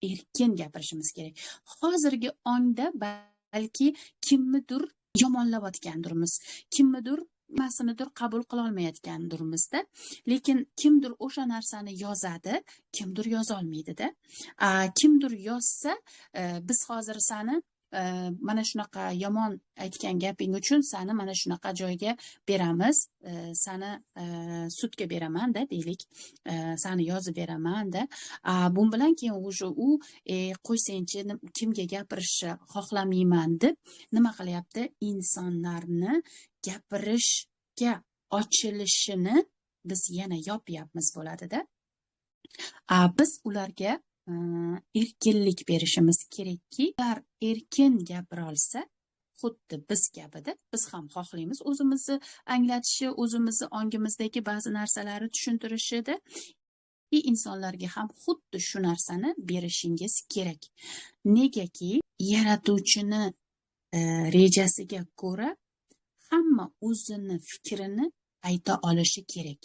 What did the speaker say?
Erkin gapirishimiz kerak. Hozirgi ongda balki kimnidir yomonlayotgandirmiz, kimnidir nimasinidir qabul qilolmayotgandirmizda, lekin kimdir o'sha narsani yozadi, kimdir yozolmaydida. Kimdir yozsa, biz hozir sani mana shunaqa yomon aytgan gaping uchun sani mana shunaqa joyga beramiz, sani sudga beramanda deylik, sani yozib beramanda. Bu bilan keyin уже u qo'ysangchi, kimga gapirishni xohlamayman deb nima qilyapti? Insonlarni gapirishga ochilishini biz yana yopyapmiz bo'ladida. Biz ularga erkinlik berishimiz kerakki, ular erkin gapira olsa, xuddi biz kabida biz ham xohlaymiz o'zimizni anglatishi, o'zimizni ongimizdagi ba'zi narsalarni tushuntirishida, и insonlarga ham xuddi shu narsani berishingiz kerak. Negaki yaratuvchini rejasiga ko'ra hamma o'zini fikrini ayta olishi kerak.